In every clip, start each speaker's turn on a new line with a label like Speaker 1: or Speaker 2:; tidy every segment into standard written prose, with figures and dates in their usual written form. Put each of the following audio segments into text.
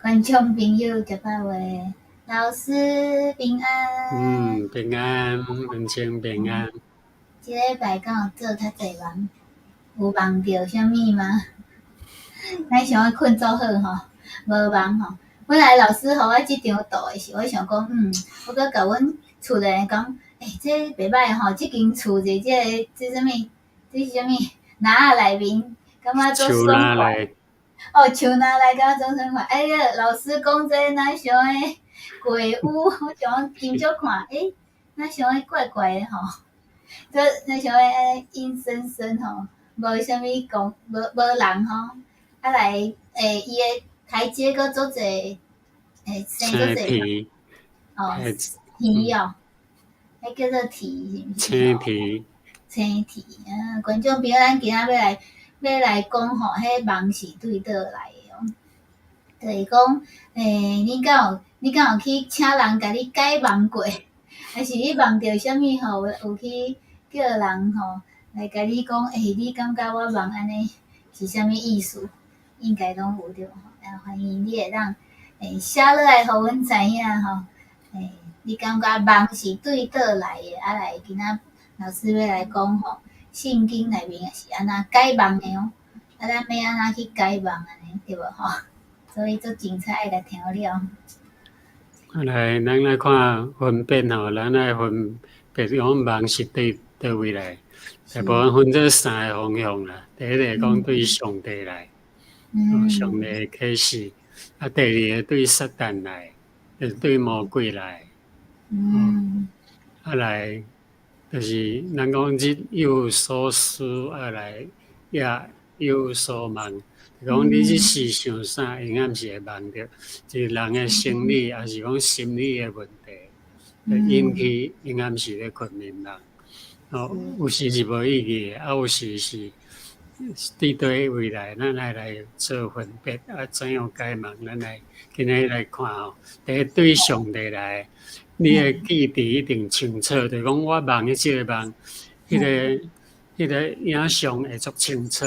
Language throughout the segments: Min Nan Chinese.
Speaker 1: 觀眾朋友，食飽未？老師平安。
Speaker 2: 嗯，平安，文清平安。
Speaker 1: 這禮拜敢有做較濟夢？有夢著啥物嗎？咱想欲睏足好吼，無夢吼。本來老師予我這張圖的時，我想講，我閣共阮厝內人講，欸，這袂䆀吼，這間厝這這個這啥物？這是啥物？籃仔內面感覺足爽快。哦，樹林內感覺足爽快。哎呀，老師講這若像个鬼屋，我想講真少看，欸，若像个怪怪的吼，這若像個陰森森吼，無啥物光，無人吼。啊來，欸，伊的台階閣足濟，欸，生足濟，哦，苔哦，彼叫做苔是毋是？
Speaker 2: 青苔。
Speaker 1: 青苔啊！觀眾朋友，咱今仔欲來講吼，彼夢是對佗來的哦？就是講，欸，你敢有去請人共你解夢過？還是你夢著啥物吼？有去叫人吼來共你講，欸，你感覺我夢按呢是啥物意思？應該攏有對無？啊，歡迎你會當欸寫落來，予阮知影吼。欸，你感覺夢是對佗來的？啊，來今仔老師欲來講吼，聖經內面是按怎解夢的哦？啊，咱欲按怎去解夢按呢？對無吼？所以足精彩，愛來聽了。
Speaker 2: 來，咱來看分別吼，咱來分別講夢是對佗位來？大部分分做三个方向啦。第一个講對上帝來，上帝啟示；啊，第二个對撒旦來，就是對魔鬼來。啊來，就是咱講日有所思，啊來夜有所夢。講你日時想啥，永遠是會夢著，就是人的生理，抑是講心理的問題，引起永遠是咧睏眠夢。哦，有時是無意義的，啊，有時是對佗位來，咱愛來做分別，啊，怎樣解夢？咱來今日來看吼，第一對上帝來，你的記憶一定清楚，就是講我夢的這个夢，彼个影像會足清楚。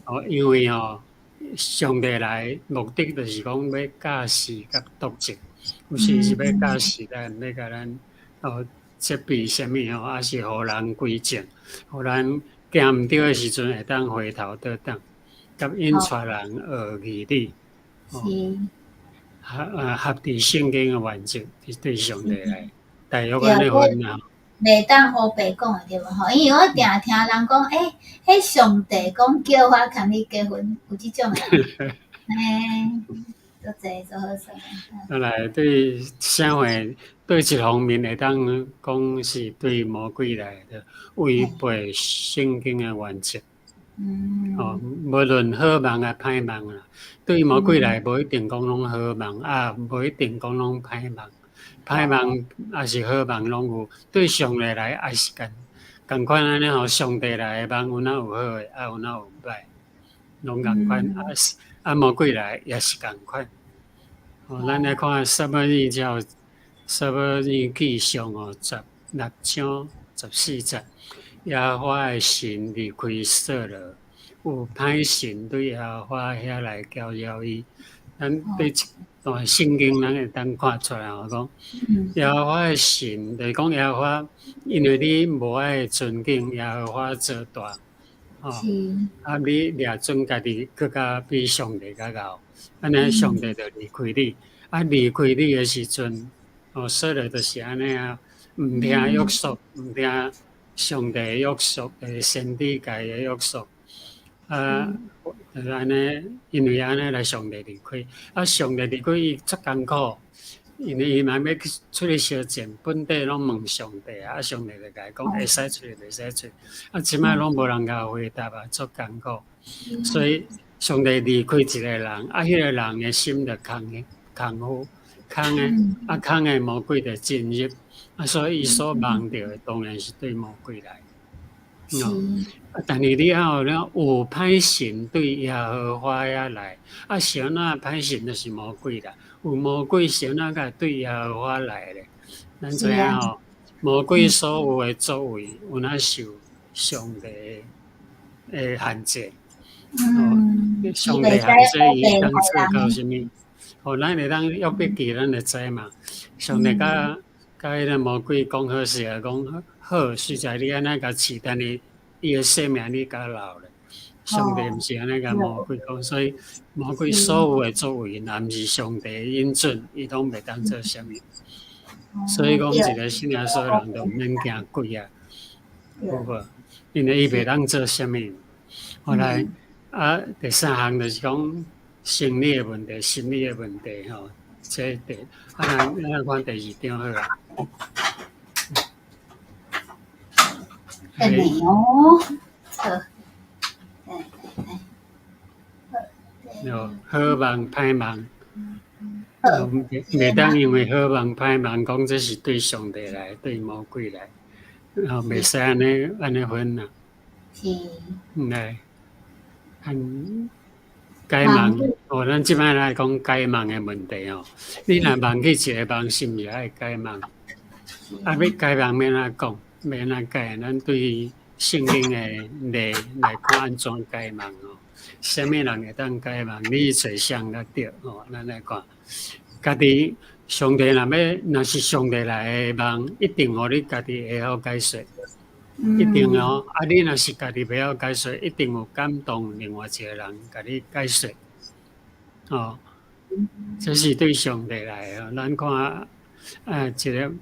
Speaker 2: 哦，因為吼，上帝來目的就是講欲教示佮督責，有時是欲教示咱，欲共咱哦責備啥物吼，抑是予人歸正，予咱行毋對的時陣會當回頭倒轉，佮引帶人學義理。合佇聖經的原則，是對上帝來，大約按呢分啊。
Speaker 1: 袂當烏白講的對無吼？因為我定聽人講，欸，彼上帝講叫我共你結婚，有這種的人。嘿，足濟足好耍的。
Speaker 2: 啊來對社會對一方面會當講是對魔鬼來的違背聖經的原則。哦，無論好夢抑歹夢啦，對魔鬼來無一定講攏好夢，啊，無一定講攏歹夢。歹夢抑是好夢攏有，對上帝來也是仝款按呢吼，上帝來的夢有哪有好的，啊有哪有歹，攏仝款。啊啊魔鬼來也是仝款。哦，咱來看撒母耳叫撒母耳記上哦，16章14節，耶和華的神離開掃羅，有歹神對耶和華遐來攪擾伊。咱對這段聖經，咱會當看出來吼，講耶和華的神，就是講耶和華，因為你無愛尊敬耶和華做大，吼，啊，你掠準家己閣較比上帝較𠢕，按呢上帝就離開你，啊，離開你的時陣，哦，掃羅就是按呢啊，毋聽約束，毋聽上帝的約束，就是先知共伊的約束。啊，就是按呢，因為按呢來上帝離開，啊，上帝離開伊足艱苦，因為伊嘛欲去出去相戰，本底攏問上帝啊，上帝就共伊講會使出去，袂使出去，啊，這擺攏無人共回答啊，足艱苦，所以上帝離開一個人，啊，彼個人的心就空的，空虛，空的，啊，空的魔鬼就進入，啊，所以伊所夢著的當然是對魔鬼來。哦，啊，但是你後了有歹神對耶和華遐來，啊，啥那歹神就是魔鬼啦。有魔鬼啥那會對耶和華來咧？咱知影吼，魔鬼所有的作為，有哪受上帝的限制。哦，上帝限制伊會當做到啥物？哦，咱會當約筆記，咱就知嘛。上帝佮彼个魔鬼講好勢啊，講好，實在你按呢共試，但是伊的性命你共留咧。上帝毋是按呢共魔鬼講，所以魔鬼所有的作為，若毋是上帝允准，伊攏袂當做啥物。所以講，一個信耶穌的人就毋免驚鬼啊，有無？因為伊袂當做啥物。後來啊，第三項就是講生理的問題、心理的問題吼。這第啊，咱來看第二張好啊。
Speaker 1: 等下哦，好。
Speaker 2: 哦，好夢歹夢，袂當因為好夢歹夢講這是對上帝來，對魔鬼來，哦，袂使按呢按呢分啊。
Speaker 1: 是。
Speaker 2: 來，按解夢，哦，咱這擺來講解夢的問題哦。你若夢去一個夢，是毋是愛解夢？啊，欲解夢欲按怎講，欲按怎解？咱對聖經的例來看，按怎解夢哦？啥物人會當解夢？你揣啥較對哦？咱來看，家己上帝若欲，若是上帝來的夢，一定予你家己會曉解說，一定哦。啊，你若是家己袂曉解說，一定有感動另外一個人共你解說。哦，這是對上帝來的。咱看，啊，一個，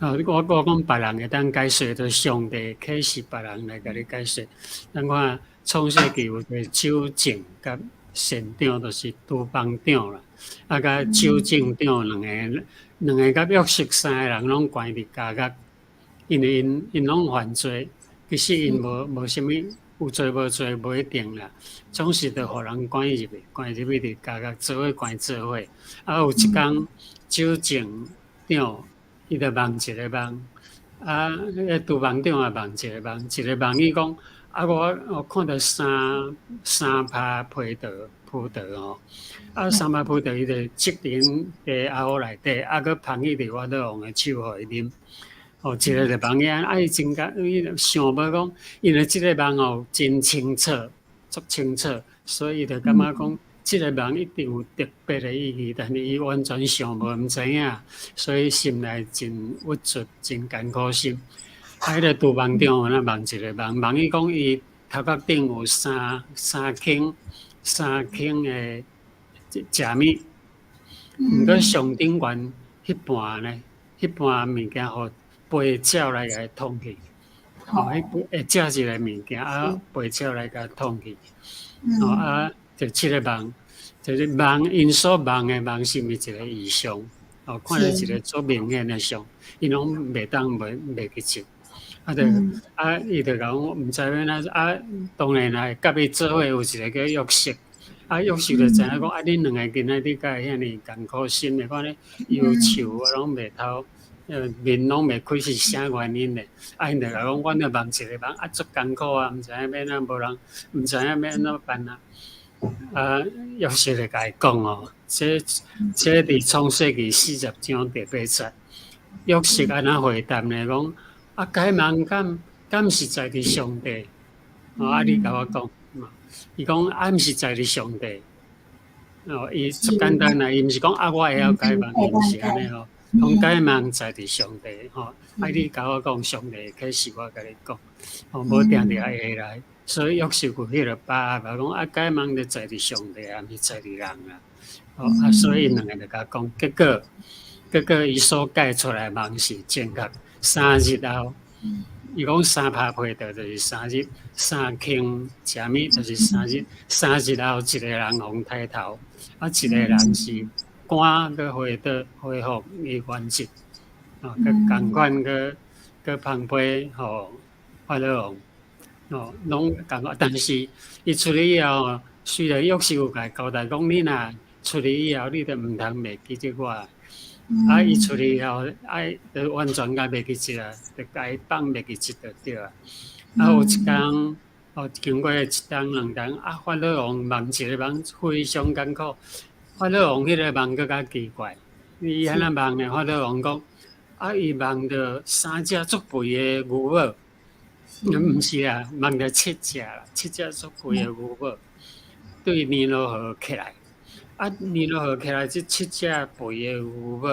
Speaker 2: 哦，我講別人會當解說，就是上帝啟示別人來共你解說。咱看創世記有一個酒政佮膳長，就是廚房長啦，啊，佮酒政長兩个，兩个佮約瑟三个人攏關佇監獄，因為𪜶𪜶攏犯罪，其實𪜶無無啥物有罪無罪無一定啦，總是著予人關入去，關入去佇監獄做伙關做伙。啊，有一工酒政長伊就夢一个夢，啊，彼个廚房長也夢一个夢，一个夢伊講。啊！我我看著三三拍葡萄葡萄吼，啊三拍葡萄伊就摘佇𪜶茶甌內底，啊閣捧去佇法老王的手予伊啉。哦，一个就夢見啊，伊真甲伊想欲講，因為這个夢哦真清楚，足清楚，所以伊就感覺講，這个夢一定有特別的意義，但是伊完全想無毋知影，所以心內真鬱卒，真艱苦心。啊！彼个廚房長有那夢一个夢，夢伊講伊頭殼頂有三三坑三坑的食物，毋過上頂懸彼盤呢，彼盤物件予飛鳥來共伊劏去，哦，彼會食一个物件啊，飛鳥來共劏去，哦啊，就這个夢，就是夢𪜶所夢的夢是毋是一个異象？哦，看著一个足明顯的像，𪜶攏袂當袂袂記得。啊，就啊，伊就講毋知欲按怎啊，當然啦，佮伊做伙有一个叫約瑟，啊，約瑟就知影講啊，恁兩个今仔日敢會遐爾艱苦心的，看咧憂愁啊，攏袂透，面攏袂開是啥原因咧？啊，𪜶就共講，阮著夢一个夢，啊，足艱苦啊，毋知影欲按怎，無人毋知影欲按怎辦啊。啊，約瑟就共伊講哦，這這佇創世記40章第八節，約瑟按怎回答呢？講。啊，解夢敢敢是在佇上帝？哦，啊，你共我講，伊講啊，毋是在佇上帝。哦，伊足簡單啦，伊毋是講啊，我會曉解夢，伊毋是按呢吼。講解夢在佇上帝，吼，啊，你共我講上帝啟示我共你講，哦，無定定會來，所以約瑟有彼个把握，講啊，解夢就在佇上帝啊，毋是在佇人啊。哦，啊，所以𪜶兩个就共講，結果結果伊所解出來夢是正確。三日後，伊講三拍葡萄就是三日，三坑食物就是三日。三日後，一个人予刣頭，啊，一个人是肝閣回倒恢復伊原質，哦，閣仝款閣閣捧杯予法老王，哦，攏仝款。但是伊出去以後，雖然約瑟有共伊交代講，你若出去以後，你就毋通袂記得我。啊！伊出去以後，啊，就完全共袂記得啊，就共伊放袂記得就對啊。啊，有一工，哦，經過一冬兩冬，啊，法老王夢一个夢非常艱苦。法老王彼个夢閣較奇怪，伊按怎夢呢？法老王講，啊，伊夢著三隻足肥的牛母，毋是啊，夢著七隻啦，七隻足肥的牛母。對尼羅河起來，啊，尼羅河起來，這七隻肥的牛母，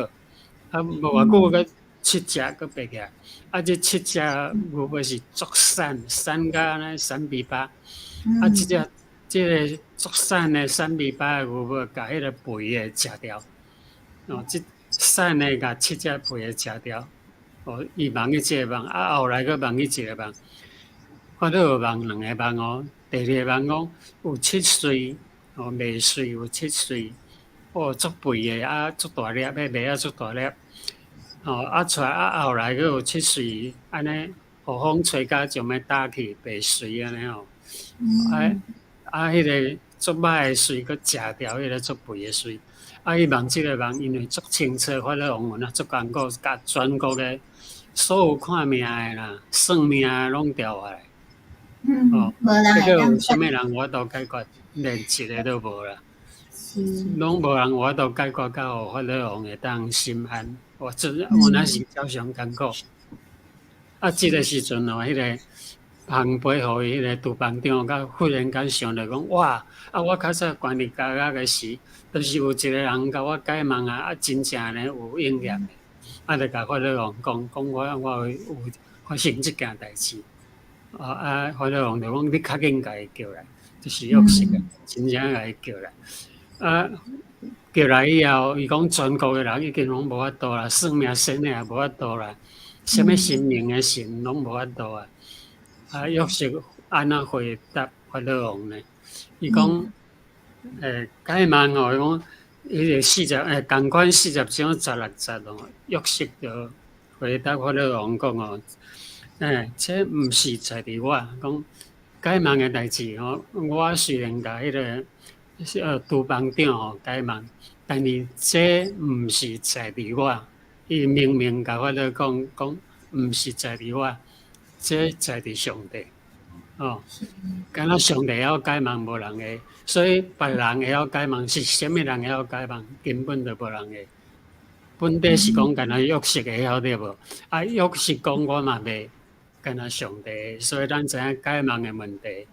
Speaker 2: 啊，無偌久閣七隻閣爬起來，啊，這七隻牛母是足瘦，瘦甲按呢瘦屄巴，啊，這隻這个足瘦的瘦屄巴的牛母，共彼个肥的食掉，哦，這瘦的共七隻肥的食掉，哦，伊夢去這个夢，啊，後來閣夢去一个夢，法老夢兩个夢哦，第二个夢講有七穗，哦，麥穗有七穗，哦，足肥的啊，足大粒，彼麥仔足大粒，哦，啊出來啊，後來閣有七穗，按呢，予風吹甲將欲焦去，袂穗按呢吼，啊啊，彼个足歹的穗閣食掉彼个足肥的穗，啊，伊夢這个夢，因為足清楚，法老王啊足艱苦，共全國的所有看命的啦、算命的攏調來。哦，結果有啥物人有法度解決？連一个都無啦，攏無人有法度解決到予法老王會當心安。哇，這有哪是非常艱苦。啊，這个時陣哦，彼个烘杯予伊彼个廚房長，佮忽然間想著講，哇！啊，我較早關佇監獄的時，就是有一个人共我解夢啊，啊，真正呢有應驗的，啊，就共法老王講，講我有發生這件代誌。啊啊！法老王就講，你較緊共伊叫來，就是約瑟啊，真正共伊叫來。啊，叫來以後，伊講全國的人已經攏無法度啦，算命仙的也無法度啦，啥物神明的神攏無法度啊。啊，約瑟按怎回答法老王呢？伊講，解夢哦，伊講，彼个四十，仝款40章16節哦，約瑟就回答法老王講哦。這毋是在佇我講解夢的代誌吼，我雖然共彼个廚房長吼解夢，但是這毋是在佇我。伊明明共法老講講，毋是在佇我，這在佇上帝。哦，敢若上帝會曉解夢，無人會，所以別人會曉解夢，是啥物人會曉解夢，根本就無人會。本底是講敢若約瑟會曉對無？啊，約瑟講我嘛袂。敢若上帝，所以咱知影解夢的問題，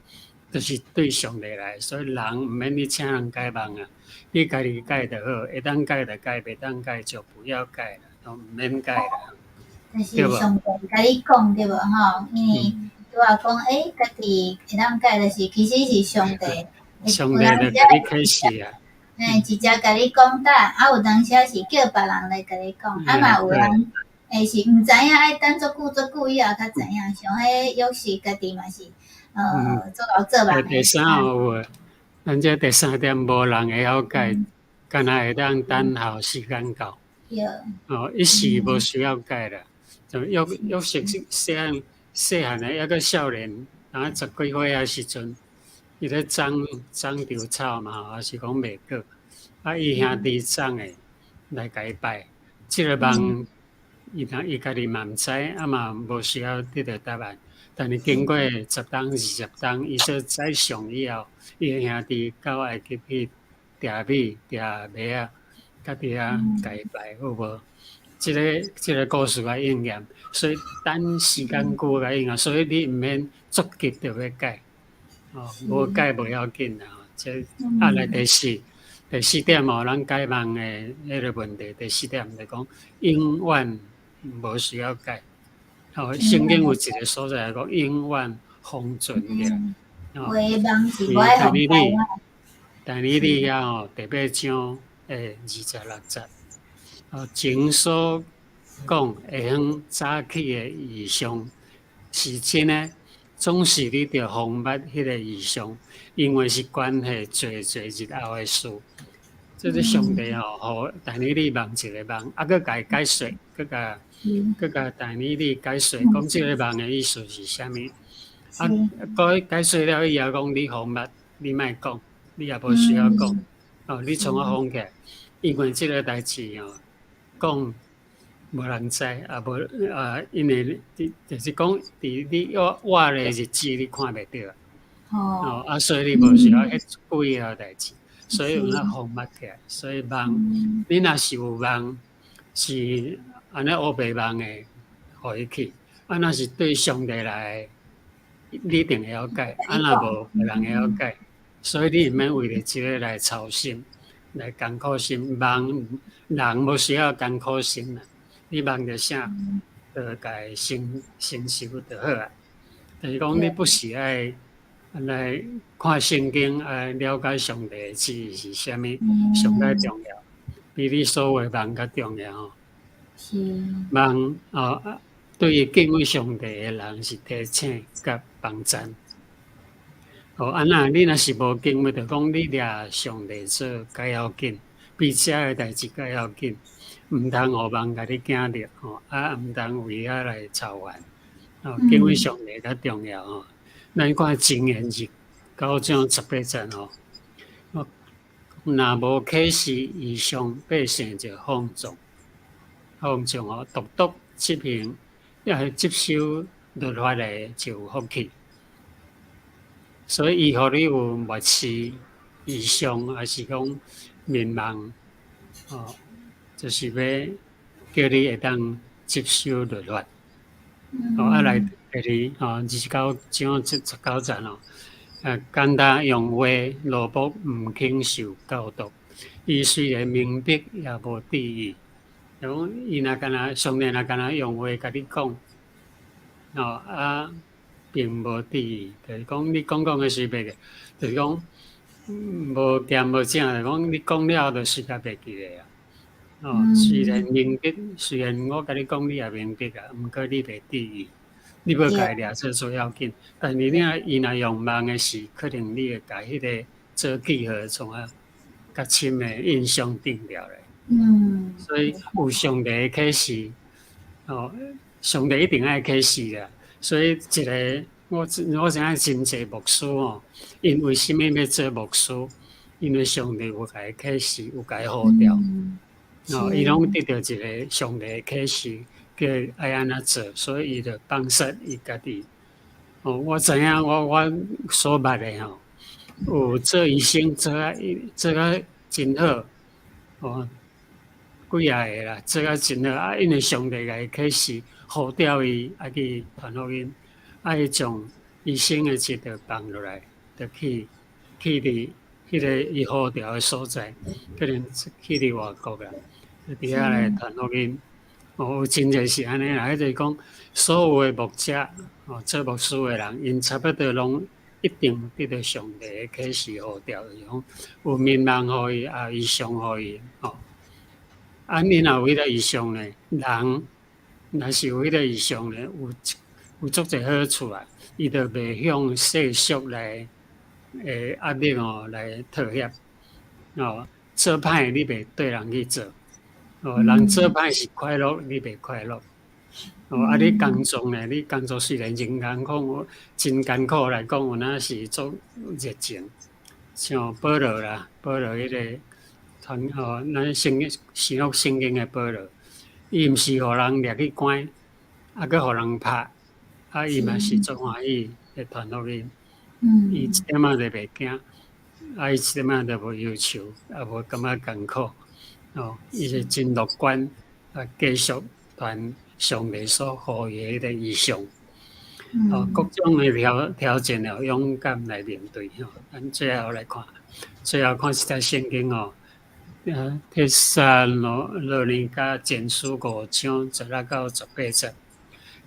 Speaker 2: 就是對上帝來，所以人毋免去請人解夢啊，你家己解就好，會當解就解，袂當解就不要解啦，都毋免解啦。
Speaker 1: 就是上帝共你講對無吼？因為拄仔講，家己會當解，就是其實是上帝。
Speaker 2: 上帝就共你啟示啊。
Speaker 1: 直接共你講噠，啊有當時是叫別人來共你講，啊嘛有人會是毋知影，愛等足久足久以後才知影，像彼約瑟家己嘛是，做𠢕做夢。
Speaker 2: 第三個有，咱這第三點無人會曉解，敢若會當等候時間到。哦，一時無需要解啦。就約瑟細漢細漢的，猶閣少年，啊十幾歲的時陣，伊咧種種稻草嘛，還是講麥粿，啊，伊兄弟種的來共伊拜，這个夢。伊伊家己嘛毋知，啊嘛無需要得到答案。但是經過10冬20冬，伊做宰相以後，伊的兄弟到埃及去牒米、牒麥仔，佮佇遐共伊拜，有無？這个故事來應驗，所以等時間久來應驗，所以你毋免足急著欲解，哦，無解無要緊啦。這啊來第四點哦，咱解夢的彼个問題，第四點就講永遠無需要解。哦，聖經有一个所在講永遠封存起來。
Speaker 1: 哦，夢是無愛予解。
Speaker 2: 但以理遐吼，第八章的26節，哦，前所講會向早起的異象是真的，總是你著封密彼个異象，因為是關係濟濟日後的事。這個上帝吼，予但以理夢一个夢，啊，閣共伊解說，閣共但以理解說，講這个夢的意思是啥物？啊，閣解說了以後，講你封密，你莫講，你也無需要講，哦，你創啊封起來，因為這个代誌哦，講無人知，也無啊，因為就是講，佇你活活的日子你看袂著，哦，啊，所以你無需要彼幾個代誌，所以有哪封密起來，所以夢，你若是有夢，是按呢烏白夢的，予伊去，啊，若是對上帝來，你一定會曉解，啊，若無，別人會曉解，所以你毋免為著這个來操心，來艱苦心。夢人無需要艱苦心啦，你夢著啥，就共承承受就好啊。就是講你不是愛來看聖經，愛了解上帝的旨意是啥物，上蓋重要，比你所有的夢較重要吼。夢哦，對於敬畏上帝的人是提醒佮幫贊。哦，啊若你若是無敬畏，就講你掠上帝做較要緊，比這个代誌較要緊，毋通予夢共你驚著吼，啊，毋通為遐來操煩。哦，敬畏上帝較重要吼。咱看箴言29章18節吼，若無啟示異象，百姓就放縱，放縱哦，獨獨執行，抑執守律法的就有福氣。所以伊予你有默示異象，抑是講眠夢，哦，就是欲叫你會當執守律法。哦，啊來第二吼，29章19節哦，簡單用話蘿蔔毋肯受教導，伊雖然明白也無注意。講伊若敢若上帝若敢若用話共你講，哦啊，並無注意，就是講你講講的時袂記，就是講無恬無正，就是講你講了就隨共袂記得啊。哦，雖然明白，雖然我共你講你也明白啊，毋過你袂注意，你無共伊掠做最要緊。但是你若伊若用夢的時，可能你會共彼个做記號，創啊較深的印象定牢咧。所以有上帝的啟示，哦，上帝一定愛啟示啦。所以一个我知影真濟牧師哦，𪜶為啥物欲做牧師？因為上帝有共伊啟示，有共伊呼召。哦，伊攏得著一个上帝的啟示，叫伊愛按怎做，所以伊就放捨伊家己。哦，我知影我所捌的吼，有做醫生做甲真好，哦，幾仔个啦，做甲真好啊！因為上帝共伊啟示，呼召伊愛去傳福音，啊，伊將醫生的職就放落來，就去佇彼个伊呼召的所在，可能去佇外國啦，就佇遐來傳福音。哦，有真濟是按呢啦，彼就是講所有的牧者，哦，做牧師的人，𪜶差不多攏一定得著上帝的啟示呼召，就是講有眠夢予伊，也異象予伊，吼。啊，你若有彼个異象呢，人若是有彼个異象呢，有足濟好處啊，伊就袂向世俗來的壓力哦來妥協，哦，做歹你袂綴人去做，哦，人做歹是快樂，你袂快樂，哦，啊，你工作呢？你工作雖然真艱苦，真艱苦來講，有哪是足熱情，像保羅啦，保羅彼个傳吼，咱聖經新約聖經的保羅，伊毋是予人掠去關，啊，閣予人拍，啊，伊嘛是足歡喜咧傳福音。伊一點仔都袂驚，啊，伊一點仔都無憂愁，也無感覺艱苦，哦，伊是真樂觀，啊，繼續傳上帝所予伊的彼個異象，哦，各種的挑戰哦，勇敢來面對吼。咱最後來看，最後看這節聖經哦，帖撒羅尼迦前書五章16到18節，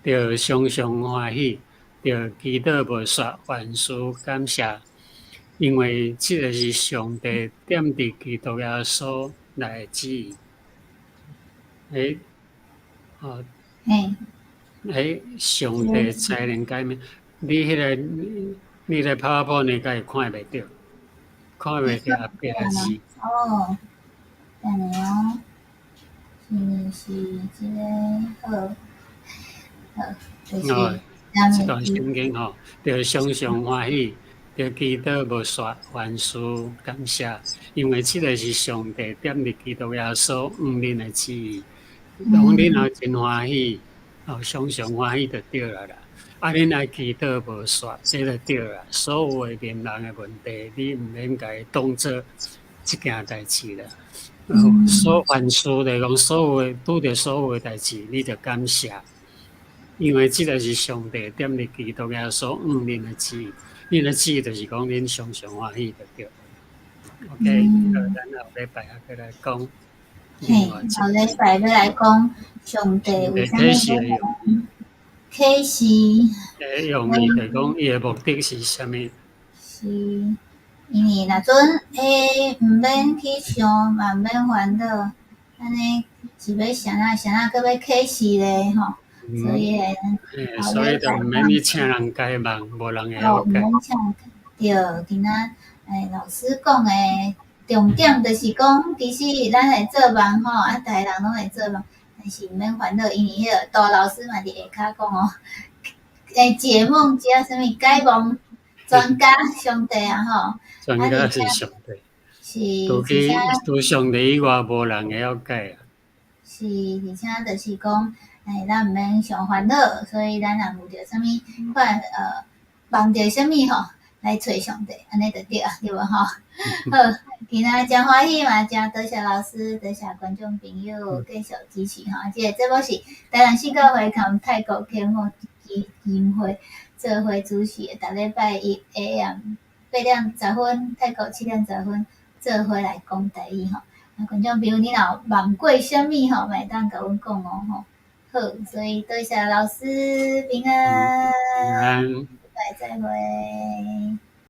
Speaker 2: 著常常歡喜，著祈禱無煞，凡事感謝，因為這个是上帝踮佇基督耶穌內的旨意。欸，哦，欸，上帝才能改變。你彼个，你咧 PowerPoint 你敢會看袂著？看袂著後壁的字。
Speaker 1: 哦，等下哦，是是這个好，好，就是。
Speaker 2: 哦，這段聖經吼，著常常歡喜，著祈禱無煞，凡事感謝，因為這个是上帝踮佇基督耶穌向恁的旨意。當恁若真歡喜，哦，常常歡喜就對啦啦。啊，恁愛祈禱無煞，這就對啦。所有的面人的問題，你毋免共伊當做這件代誌啦。所凡事來講，所有的拄著所有的代誌，你就感謝，因為這个是上帝踮佇基督耶穌向恁的旨意。恁的志就是講恁上上歡喜就對。OK，咱後禮拜猶閣來講。
Speaker 1: 嘿，後禮拜欲來講上帝為啥物啟示？
Speaker 2: 用意就是講，伊的目的是啥物？
Speaker 1: 是，因為若陣毋免去想，嘛毋免煩惱，按呢是欲啥那啥那閣欲啟示咧吼，所以
Speaker 2: 所以就毋免去請人解夢，無人會曉解。
Speaker 1: 毋免請，對，今仔老師講的重點就是講，其實咱會做夢吼，啊，逐个人攏會做夢，但是毋免煩惱，因為彼个杜老師嘛佇下跤講哦，解夢者啥物解夢專家上帝啊吼，
Speaker 2: 專家是上帝，
Speaker 1: 是，
Speaker 2: 除上帝以外，無人會曉解啊。
Speaker 1: 是，而且就是講，咱毋免傷煩惱，所以咱若有著啥物款夢著啥物吼，來揣上帝，按呢就對啊，對無吼？好，今仔誠歡喜嘛，誠多謝老師，多謝觀眾朋友繼續支持吼。這个節目是台南聖教會佮泰國天母基金會做伙主持的，逐禮拜一 AM 8點10分，泰國7點10分，做伙來講台語吼。啊，觀眾朋友，你若有夢過啥物吼，嘛會當共阮講哦吼。好，所以多謝老師，平安，
Speaker 2: 平安，
Speaker 1: 拜，再會。